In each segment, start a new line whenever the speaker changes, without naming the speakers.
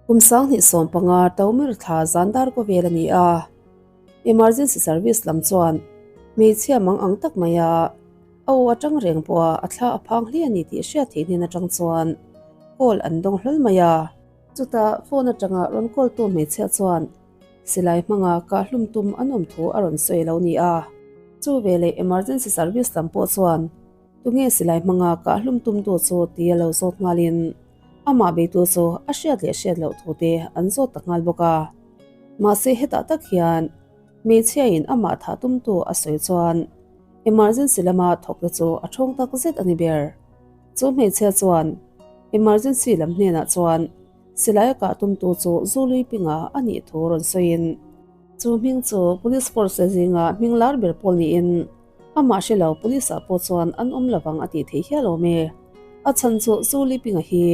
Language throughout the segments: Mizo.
Kum 2015 Tomir thla zan dar ko vel a ni a, emergency service lam chuan hmeichhia mang ang tak mai a a aw atang reng pawha a thla a phang hle a ni tih hriat theih hnen atang chuan call an dawng hlawl mai a. Chutah phone atanga rawn call tu hmeichhia chuan silai hmanga kah hlum tum an awm thu a rawn sawi lo ni a. Chu veleh emergency service lam pawh chuan tunge silai hmanga kah hlum tum tu chu ti a lo zawt nghalin amah beitu chu a hriat leh hriat loh thu te an zawt ta nghal bawk a. Mahse hetah tak hian hmeichhia in amah thah tum tu a sawi chuan emergency lama thawk te chu a thawng tak zet a ni ber. Chu hmeichhia chuan emergency lam hnenah chuan silai a kah tum tu chu Zului Pinga a nih thu rawn sawiin chu hming chu police force zinga hming lar ber pawl niin amah hre lo police ah pawh chuan an awm lovang a tih theih hial awm e. A chhan chu Zuli Pinga hi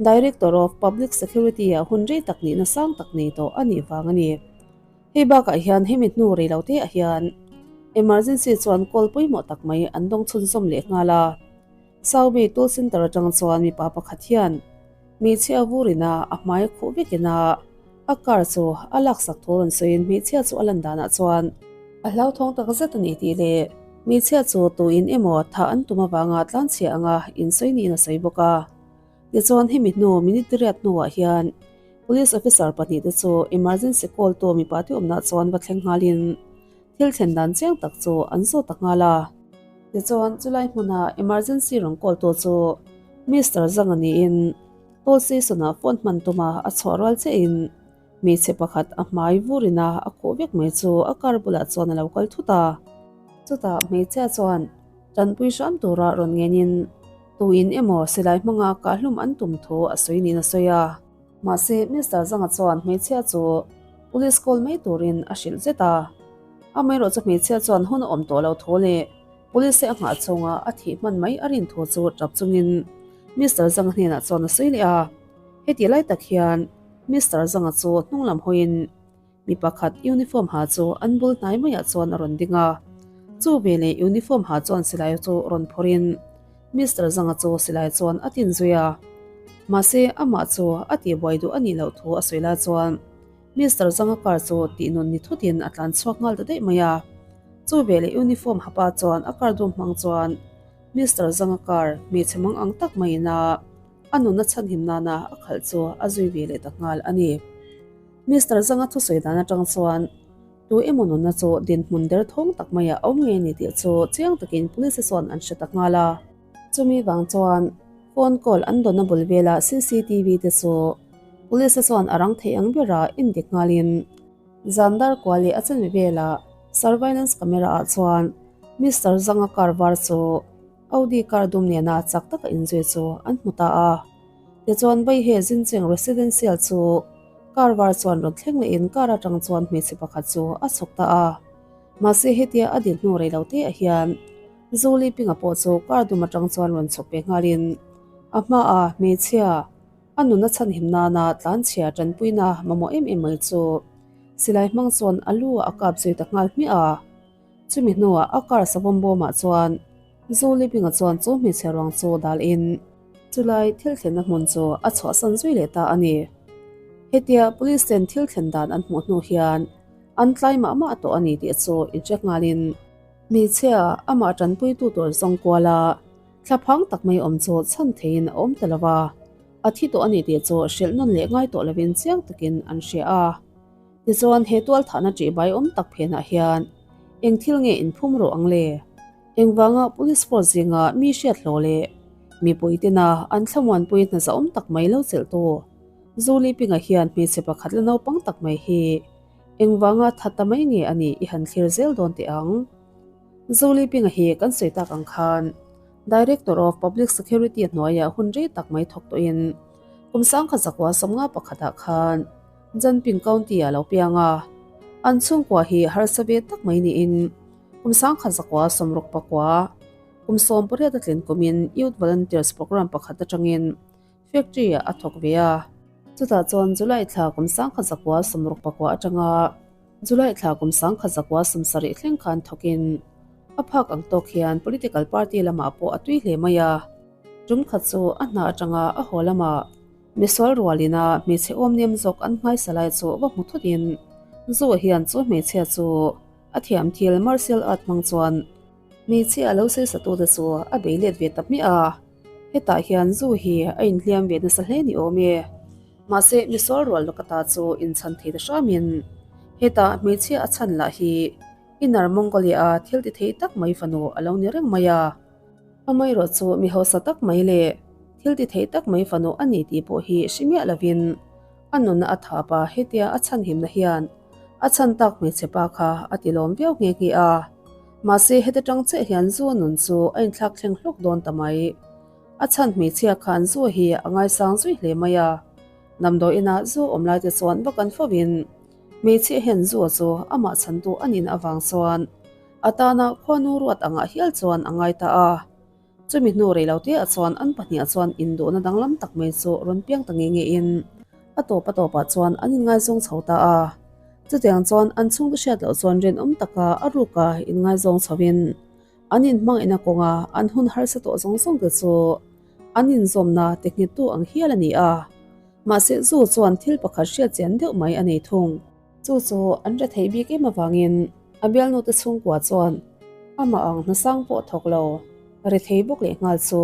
Director of Public Security ah hun rei tak nihna sang tak nei tawh a nih vang a ni. Hei bakah hian hemi hnu rei lo te ah hian emergency chuan call pawimawh tak mai an dawng chhunzawm leh nghal a. Saumi toll center atang chuan mipa pakhat hian hmeichhia vurina a hmai khuh vekin a a car chu a laksak thu rawn sawiin hmeichhia chu a lan danah chuan a hlauthawng tak zet a ni tih leh hmeichhia chu tuin emaw thah an tum avanga tlanchhia anga insawi niin a sawi bawk a. Tichuan hemi hnu minute riat hnuah hian police officer pahnihte chu emergency call tu mipa te awmnah chuan va thleng nghalin thil thlen dan chiang tak chu an zawt ta nghal a. Tichuan chulai hmuna emergency rawn call tu chu Mister Zhang a niin toll station ah phone hman tuma a chhuah rual chiahin hmeichhe pakhat a hmai vurin a a khuh vek mai chu a car bulah chuan a lo kal thut a. Chutah hmeichhia chuan tanpui hram tura rawn ngenin Tuin emaw silai hmanga kahhlum an tum thu a sawi niin a sawi a. Mahse, Mister Zanga chuan hmeichhia chu police call mai turin a hrilh zet a. Amaherawh chu hmeichhia chuan hun a awm tawh lo thu leh police te a nghah chhunga a thih hman mai a rin thu chu tap chungin Mister Zanga hnenah chuan a sawi leh a. Heti lai tak hian Mister Zanga chu hnung lam hawiin Mi pakhat uniform ha chu an bul hnai maiah chuan a rawn ding a. Chu veleh uniform ha chuan silai chu rawn phawrhin Mister Zanga chu silai chuan a tin zui a. Mahse amah chu a tihbuai duh a nih loh thu a sawi lai chuan Mister Zanga car chu tihnun ni thutin a tlan chhuak nghal ta daih mai a. Chu veleh uniform ha pa chuan a car dum hmang chuan Mister Zanga car hmeichhe mang ang tak maiin a a nunna chhanhim nana a khalh chu a zui ve leh ta nghal a ni. Mister Zanga thusawi dan atang chuan tu emaw nunna chu dinhmun derthawng tak maiah a awm ngei a ni tih chu chiang takin police chuan an hre ta nghal a. Chumi vang chuan phone call an dawnna bul vela CCTV te chu police chuan a rang thei ang bera indik nghalin zan dar kua leh a chenve vela surveillance camera ah chuan Mister Zanga car var chu Audi car dum nena chak taka inzui chu an hmu ta a. Tichuan Vaihe Zincheng Residential chu car var chuan rawn thleng lehin car atang chuan hmeichhe pakhat chu a chhawk ta a. Mahse hetia a din hnu rei lo te ah hian Zuli Pinga pawh chu car dum atang chuan rawn chhawk ve nghalin a hmaah hmeichhia a nuna chhanhim nana tlanchhia tanpuina mamawh em em mai chu silai hmang chuan a lu ah a kap zui ta nghal hmiah a. Chumi hnuah a car savawm bawmah chuan Zuli Pinga chuan chu hmeichhe ruang chu dal in Chulai thil thlenna hmun chu a chhuahsan zui leh ta a ni. Hetia police ten thil thlen dan an hmuh hnu hian an tlai mah mah tawh a ni tih chu incheck nghalin hmeichhia amah tanpuitu tur zawng kuala thlaphang tak mai awm chu chhan theiin a awm ta lo va, a thi tawh a ni tih chu hrilh nawn leh ngai tawh lovin chiang takin an hria a. Tichuan he tualthahna ṭihbai awm tak phenah hian eng thil nge inphum rawh ang le? Engvanga police force zinga mi hriat hlawh leh mipui tena an thlamuanpui hna zahawm tak mai lo chelh tu Zuli Pinga hian hmeichhe pakhat la naupang tak mai hi engvanga that ta mai nge a nih i han thlir zel dawn teh ang. Zuli Pinga hi kan sawi tak ang khan Director of Public Security hnuaiah hun rei tak mai thawk tawhin kum sangkhat zakua 51 ah khan Janping County ah lo piang a, an chhungkua hi harsa ve tak mai niin Kum 1969, kum 18 a tlin kumin Youth Volunteers Programme pakhat atangin factory ah a thawk ve a. Chutah chuan July thla kum 1969 atanga July thla kum 1970 thleng khan thawkin a phak ang tawk hian political party lamah pawh a tui hle mai a. Tum khat chu a hna atanga a haw lamah. Misual rualina hmeichhe awmnem zawk an nghaisa lai chu va hmu thutin Zu hian chu hmeichhia chu a thiam thil martial art hmang chuan hmeichhia a lo sawisatute chu a bei let ve ta hmiah a. Hetah hian Zu hi a inhliam ve nasa hle ni awm e. Mahse misual rual lawk ata chu inchhan thei ta hramin hetah hmeichhia a chhan lah hi Inner Mongolia-a thil ti thei tak mai fanu a lo ni reng mai a. Amaherawh chu mi hausa tak mai leh thil ti thei tak mai fanu a ni tih pawh hi hre miah lovin a nunna a thap a, hetia a chhanhimna hian a chhan tak hmeichhe pa kha a ti lawm viau nghe nghe a. Mahse heta tang chiah hian zu nun chu a inthlak thleng hlawk dawn ta mai. A chhan hmeichhia khan zu hi a ngaisang zui hle mai a, damdawiinah zu awm lai te chuan va kan fovin hmeichhia hian zu chu amah chhantu a nihna avang chuan A tana khuanu ruat angah hial chuan a ngai ta a. Chumi hnu rei lo teah chuan an pahniha chuan induhna danglam tak mai chu rawn piang ta nge ngein a tawp a tawpah chuan an inngaizawng chho ta a. Chutiang chuan an chhungte hriat loh chuan rinawm taka a ruka inngaizawng chhoin an inhmangaihna kawnga an hun harsa tawh zawng zawng te chu an inzawmna ti nghettu ang hial a ni a. Mahse zu chuan thil pakhat hriat chian deuh mai a nei thung. Chu chu an re theih bik em avangin a bialnute chhungkua chuan amah ang hnasang pawh thawk lo, re thei bawk leh nghal chu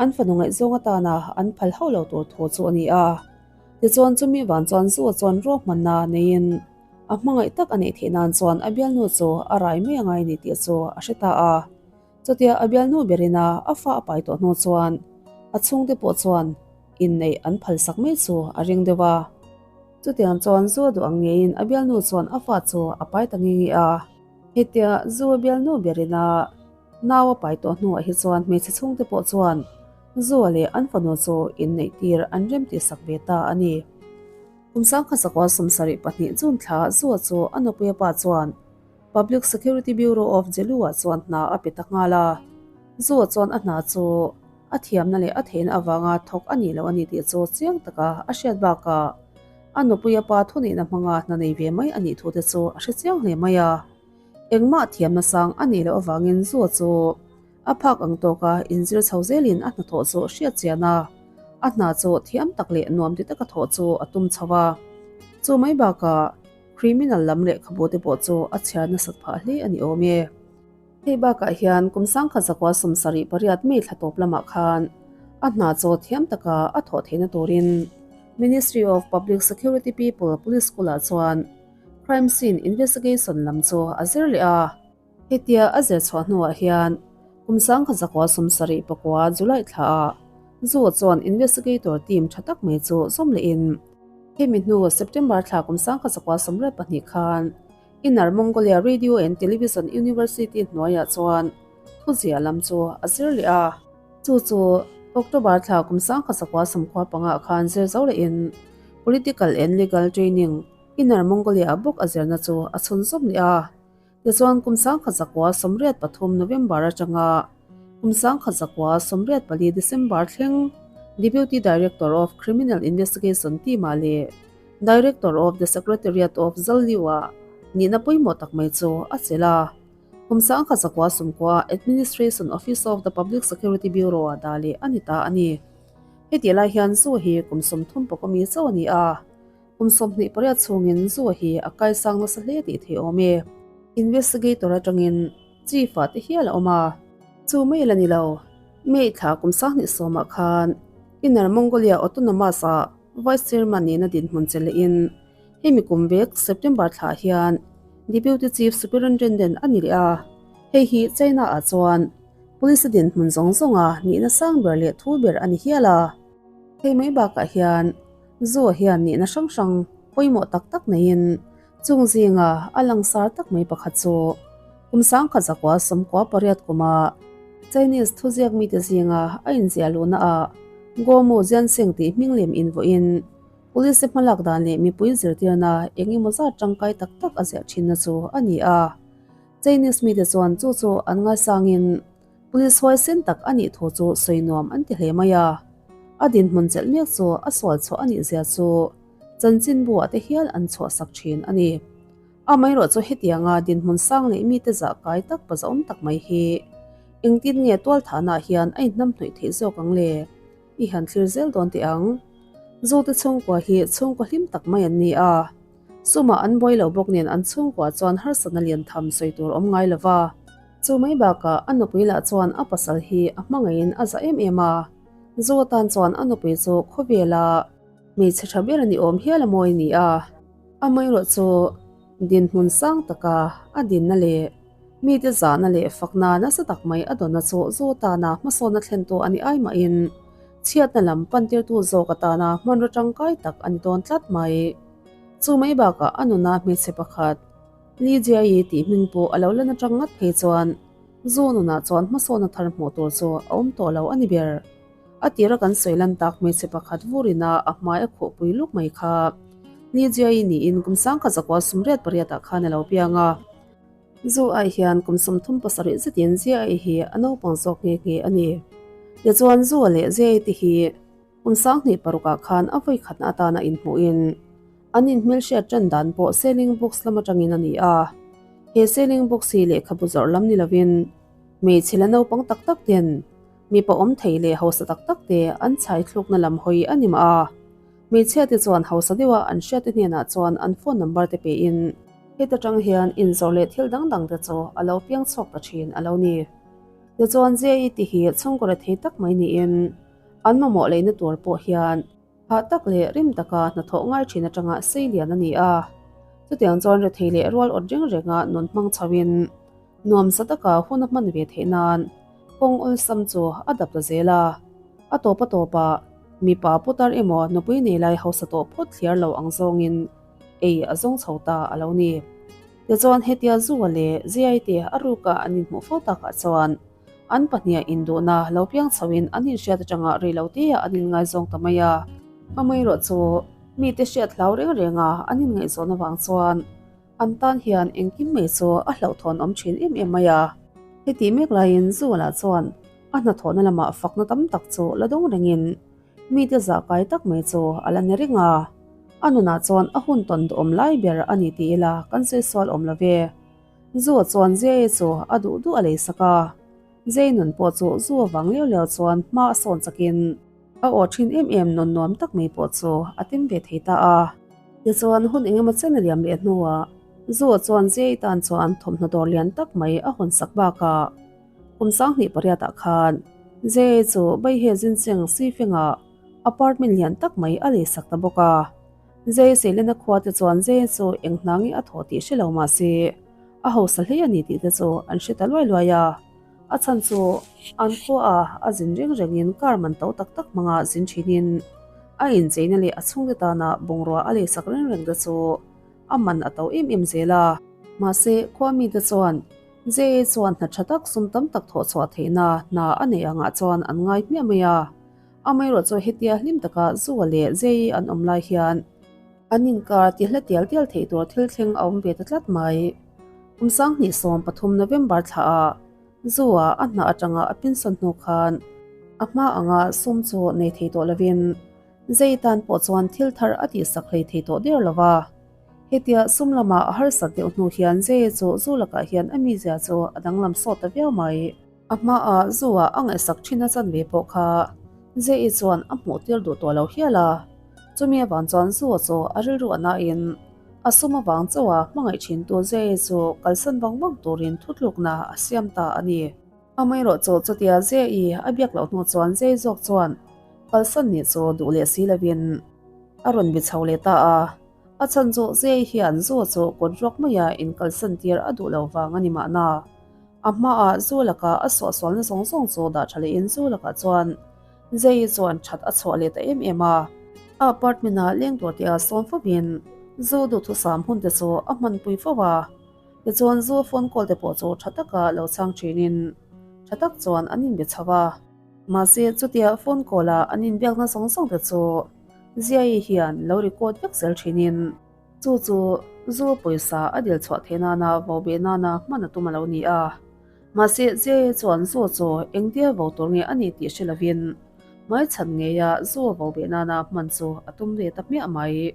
an fanu ngaihzawng atana an phal hauh lo tur thu chu a ni a. Tichuan chumi van chuan Zua chuan ruahmanna neiin a hmangaih tak a neih theih nan chuan a bialnu chu a rai mai angai ni tih chu a hre ta a. Chutia a bialnu berina a fa a pai tawh hnu chuan a chhungte pawh chuan inneih an phalsak mai chu a ring deuh a. Chutiang chuan Zua duh ang ngeiin a bialnu chuan a fa chu a pai ta nge nge a. Hetia Zua bialnu berin a nau a pai tawh hnuah hi chuan hmeichhe chhungte pawh chuan Zua leh an fanu chu inneih tir an rem tihsak ve ta a ni. Kum 1972 June thla Zua chu a nupuia pa chuan Public Security Bureau of Jelu-ah chuan hna a pe ta nghal a. Zua chuan a hna chu a thiamna leh a theihna avanga thawk a nih loh a ni tih chu chiang taka a hriat bakah a nupuia pa thunihna hmanga hna nei ve mai a nih thu te chu a hre chiang hle mai a. Engmah thiamna sang a nih loh avangin Zua chu a phak ang tawka inzir chho zelin a hnathawh chu hriat chian a, a hna chu thiam tak leh nuam ti taka thawh chu a tum chho a. Chu mai bakah Criminal lam lehkhabu te pawh chu a chhiar nasat phah hle a ni awm e. Hei bakah hian kum 1978 May thla tawp lamah khan a hna chaw thiam taka a thawh theihna turin Ministry of Public Security People Police School-ah chuan Crime Scene Investigation lam chu a zir leh a. Hetia a zir chhuah hnuah hian kum 1979 July thlaah Zu chuan Investigator team tha tak mai chu zawm lehin hemi hnu September thla kum 1982 khan Inner Mongolia Radio and Television University hnuaiah chuan thuziah lam chu a zir leh a. Chu chu October thla kum 1995 khan zir zo lehin Political and Legal Training Inner Mongolia ah bawk a zirna chu a chhunzawm leh a. Tichuan kum 1983 November atanga kum 1984 December thleng Deputy Director of Criminal Investigation team-ah leh Director of the Secretariat of Zalliu-ah nihna pawimawh tak mai chu a chelh a. Kum 1990 Administration Office of the Public Security Bureau-ah dah leh a ni ta a ni. Hetih lai hian Zu hi kum 30 pawk ami chauh a ni a. Kum 28 chhungin Zu hi a kaisang nasa hle tih theih awm e. Investigator atangin Chief-ah te hial a awm a. Chu mai la ni lo, May thla kum 2010 khan Inner Mongolia Autonomous-ah Vice Chairman nena dinhmun che lehin hemi kum vek September thlah hian Deputy Chief Superintendent a ni leh a, hei hi China-ah chuan Police dinhmun zawng zawnga nihna sang ber leh thu ber a ni hial a. Hei mai bakah hian Zuo hian nihna hrang hrang pawimawh tak tak neiin chung zinga a langsar tak mai pakhat chu kum 1998 kuma Chinese thuziak mite zinga a inziah luhna ah Gomu Jianxing tih hming lem invuahin Police te hmalak dan leh mipui zirtirna eng emaw zat tangkai tak tak a ziah thinna chu a ni a. Chinese mite chuan chu chu an ngaisangin Police huaisen tak a nih thu chu sawi nuam an ti hle mai a. A dinhmun chelh mek chu a sual chhuah a nih zia chu chanchinbu ah te hial an chhuahsak thin a ni. Amaherawh chu hetianga dinhmun sang leh mite zah kai tak pazaawm tak mai hi engtin nge tualthahna hian a inhnamhnawih theih zawk ang le? I han thlir zel dawn teh ang. Zote chhungkua hi chhungkaw hlim tak mai an ni a. Sumah an buai lo bawk nen an chhungkua chuan harsatna lian tham sawi tur awm ngai lo va. Chu mai bakah a nupui lah chuan a pasal hi a hmangaihin a za em em a. Zo atan chuan a nupui chu khawvela hmeichhe tha ber a ni awm hial a mawi a ni a. Amaherawh chu dinhmun sang taka a dinna leh mite zahna leh fakna nasa tak mai a dawnna chu Zo tana hmasawnna thlentu a ni ai mahin chhiatna lam pantirtu zawk atana hmanraw tangkai tak a ni dawn tlat mai. Chu mai bakah a nuna hmeichhe pakhat Li Jiayi tih hming pawh a lo lan atang ngat phei chuan Zu nunah chuan hmasawnna thar hmuh tur chu a awm tawh lo a ni ber. A tira kan sawi lan tak hmeichhe pakhat vurina a hmai a khuhpui luk mai kha Li Jiayi niin kum sangkhat zakua sumriat pariatah khan a lo piang a. Zu ai hian kum 37 zetin Jiayi hi a naupang zawk nghe nghe a ni. Tichuan Zu leh Jiayi te hi Kum 2006ah khan a vawi khatna atana inhmuhin an inhmelhriat tan dan pawh Selling Books lam atangin a ni a. He Selling Books hi lehkhabu zawrh lam ni lovin hmeichhe la naupang tak tak ten mipa awm thei leh hausa tak tak te an chhai thlukna lam hawi a ni mah a. Hmeichhia te chuan hausa deuha an hriatte hnenah chuan an phone number te pein heta tang hian inzawrh leh thil dang dang te chu a lo piang chhuak ta thin a lo ni. Tichuan JE te hi chhungkaw rethei tak mai niin An mamawh leina tur pawh hian hah tak leh rim taka hnathawh ngai thin atanga sei lian a ni a. Chutiang chuan rethei leh rual awt reng renga nun hmang chhoin nuamsa taka hun a hman ve theih nan kawng awlsam chu a dap ta zel a. A tawp a tawpah mipa putar emaw nupui nei lai hausa tawh phawt thliar lo ang zawngin ei a zawng chho ta a lo ni. Tichuan hetia Zua leh Ziai te a ruka an inhmuh fo takah chuan An pahniha induhna lo piang chhoin an inhriat atanga rei lo teah an inngaizawng ta mai a. Amaherawh chu mite hriat hlau reng renga an inngaihzawn avang chuan an tan hian engkim mai chu a hlauhthawn awm thin em em mai a. Heti mek laiin Zuala chuan a hnathawhna lamah fakna tam tak chu la dawng rengin mite zah kai tak mai chu a la ni reng a. A nunah chuan a hun tawn duhawm lai ber a ni ti ila kan sawi sual awm lo ve. Zu chuan Zei chu a duh duh a lei sak a, Zei nun pawh chu zu avang liau liau chuan hma a sawn chakin a aw thin em em nun nuam tak mai pawh chu a tem ve thei ta a. Tichuan hun engemaw chen a liam leh hnuah Zu chuan Zei tan chuan thawmhnaw dawr lian tak mai a hawn sak bakah kum 28 ah khan Zei chu Baihe Zincheng Sifengah apartment lian tak mai a lei sak ta bawk a. Zei Selena khua te chuan Zei chu eng hna nge a thawh tih hre lo mah se, a hausa hle a ni tih te chu an hre ta luai luai a. A chhan chu an khua a a zin reng rengin car man to tak tak hmanga zin thinin a incheina leh a chhungte tana bungrua a leisak reng reng te chu a man a to em em zel a. Mahse, khua mite chuan Zei chuan hna tha tak sum tam tak thawh chhuah theihna hna a neih angah chuan an ngai hmiah mai a. Amaherawh chu hetia hlim taka Zua leh Zei an awm lai hian an inkar ti hla tial tial theih tur thil thleng a awm ve ta tlat mai. Kum 2013 November thla ah Zua a hna atanga a pinsawn hnu khan a hma anga sum chu nei thei tawh lovin Zei tan pawh chuan thil thar a tihsak hlei thei tawh der lo va. Hetia sum lama a harsat deuh hnu hian Zei chu Zu lakah hian a mizia chu a danglam sawt ta viau mai. A hmaah Zua a ngaihsak thin a chanve pawh kha Zei chuan a hmuh tir duh tawh lo hial a. Chumi avang chuan Zua chu a rilru a nain a sum avang chauha hmangaih thintu Zei chu kalsan vang vang turin thutlukna a siam ta a ni. Amaherawh chu chutia Zei a biak loh hnu chuan Zei zawk chuan kalsan nih chu duh leh si lovin a rawn bi chho leh ta a. A chhan chu Zei hian Zua chu kut ruak maia inkalsan tir a duh lo vang a ni mahna. A hmaah zu lakah a suahsualna zawng zawng chu dah tha lehin zu lakah chuan Zei chuan that a chhuah leh ta em em a. A apartment-ah leng tur tia sawn fovin zu duhthusam hun te chu a hmanpui fo a. Tichuan zu phone call te pawh chu tha taka lo chhang thinin tha tak chuan an inbe chho a. Mahse chutia phone call-a an inbiakna zawng zawng te chu Ziaii hian lo record vek zel thinin Chu chu zu pawisa a dil chhuah theih nana vo beh nana hman a tum a lo ni a. Mahse Jay chuan zu chu engtia vo tur nge a ni tih hre lovin hmaichhan ngeia zu vo beh nana hman chu a tum ve ta hmiah mai.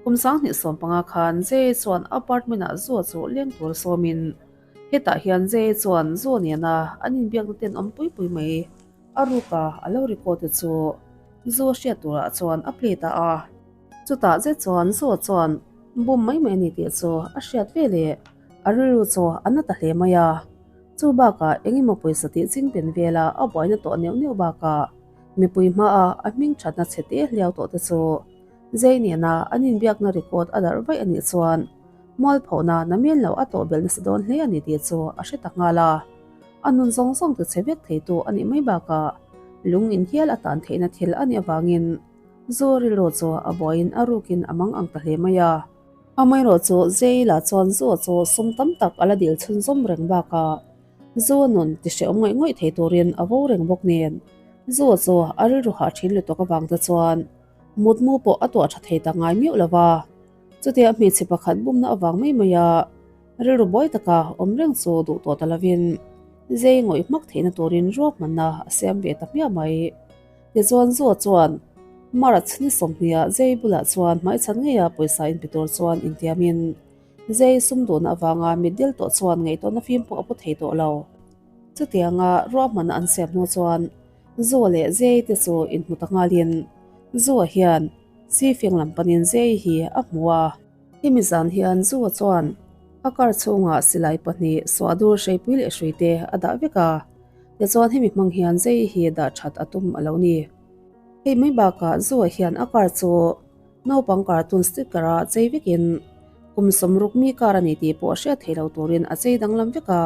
Kum 2015 khan Jay chuan apartment-ah zu chu leng tur sawmin hetah hian Jay chuan zu nena an inbiakna tenawm pui pui mai a ruka a lo record te chu. Zu hriat turah chuan a play ta a. Chutah zet chuan Zu chuan bum mai mai a ni tih chu a hriat ve leh a rilru chu a na ta hle mai a. Chu bakah eng emaw pawisa tih ching pen vela a buaina tawh neuh neuh bakah mipui hmaa a hming thatna chhe te hliau tawh te chu Zei nena an inbiakna record a darh vaih a nih chuan mualphohna na mian lo a tawh belh nasa dawn hle a ni tih chu a hre ta nghal a. A nun zawng zawng ti chhe vek theitu a nih mai bakah lung in hial a tan theihna thil a nih avangin Zu rilru chu a buaiin a rukin a mang ang ta hle mai a. Amaherawh chu Zei lah chuan Zu chu sum tam tak a la dil chhunzawm reng bakah Zu nun ti hrehawm ngawih ngawih thei turin a vo reng bawk nen Zu chu a rilru hah thin lutuk avang te chuan mutmu pawh a tuah tha thei ta ngai miauh lo va. Chutia hmeichhe pakhat bumna avang mai mai a rilru buai taka awm reng chu duh tawh ta lovin Zei ngawih hmak theihna turin ruahmanna a siam ve ta hmiah mai. Tichuan Zua chuan March ni sawmhniah Zei bulah chuan hmaichhan ngeia pawisa inpe tur chuan intiamin Zei sum duhna avanga mitdel tawh chuan ngaihtuahna fim pawh a pu thei tawh lo. Chutianga ruahmanna an siam hnu chuan Zua leh Zei te chu inhmu ta nghalin Zua hian Sifeng lam panin Zei hi a hmu a. Hemi zan hian Zua chuan a car chhungah silai pahnih suahdur hreipui leh hruite a dah vek a. Tichuan hemi hmang hian Zei hi dah that a tum a lo ni. Hei mai bakah Zua hian a car chu naupang cartoon sticker a chei vekin kum sawmruk mi car a ni tih pawh hriat thei lo turin a chei danglam vek a.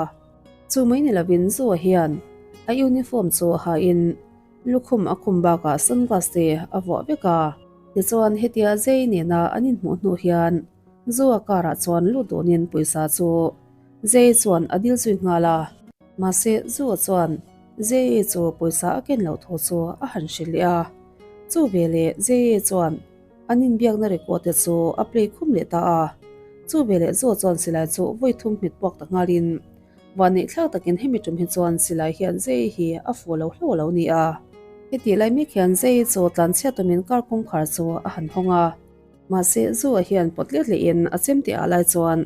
Chu mai ni lovin Zua hian a uniform chu hain lukhum a khum bakah sunglass te a vuah vek a. Tichuan hetia Zei nena an inhmuh hnu hian Zua car ah chuan lut dawnin pawisa chu Zei chuan a dil zui nghal a. Mahse Zua chuan Zei chu pawisa a ken loh thu chu a han hrilh leh a. Chu veleh Zei chuan an inbiakna record te chu a play khum leh ta a. Chu veleh Zua chuan silai chu vawi thum hmet puak ta nghalin vanneih thlak takin hemi tum hi chuan silai hian Zei hi a fuh lo hlauh a lo ni a. Hetih lai mek hian Zei chu tlanchhiat tumin car kawngkhar chu a han hawng a. Mahse Zua hian pawt let lehin a chemte ah lai chuan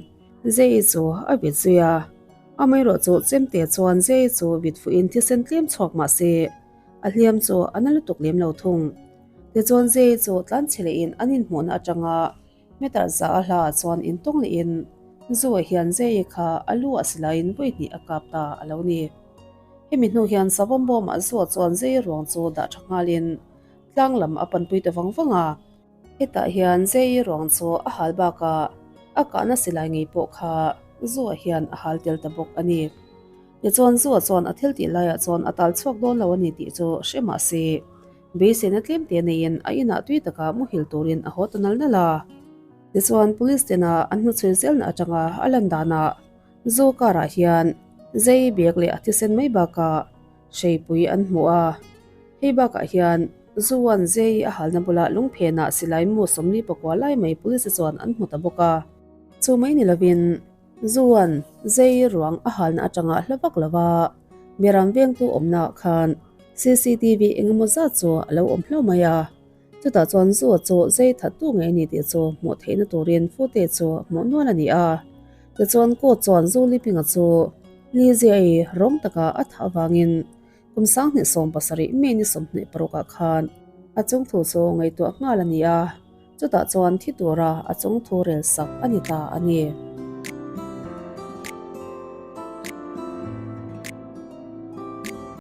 Zei chu a vit zui a. Amaherawh chu chemte chuan Zei chu vit fuhin thisen tlem chhuak mahse a hliam chu a na lutuk lem lo thung. Tichuan Zei chu tlanchhe lehin an inhmuhna atanga meter za a hla ah chuan intawng lehin Zua hian Zei kha a lu ah silaiin vawi hnih a kap ta a lo ni. Hemi hnu hian savawm bawmah Zua chuan Zei ruang chu dah tha nghalin tlang lam a panpui ta vang vang a. Hetah hian Zei ruang chu a hal bakah a kahna silai ngei pawh kha Zua hian a hal tel ta bawk a ni. Tichuan Zua chuan a thil tih laiah chuan a tal chhuak dawn lo a ni tih chu hre mah se, beiseina tlem te neiin a inah tui taka muhil turin a haw ta nal nal a. Tichuan Police tena an hnuchhui zelna atanga a lan danah Zu karah hian Zei bag leh a thisen mai bakah hreipui an hmu a. Hei bakah hian Zuan Zei a halna bulah lungphenah silai mu 40 pakua lai mai police chuan an hmu ta bawk a. Chu mai ni lovin Zuan Zei ruang a halna atanga hla vak lova Miram vengtu awmnaah khan cctv engemaw zat chu a lo awm hlauh mai a. Chutah chuan Zua chu Zei thattu ngei a ni tih chu hmuh theihna turin footage chu hmuh nual a ni a. Tichuan court chuan Zu Lipinga chu Li Ziai rawng taka a thah avangin Kum 2017 May ni 26 ah khan a chungthu chu ngaihtuah nghal a ni a, chutah chuan thi tura a chungthu rel sak a ni ta a ni.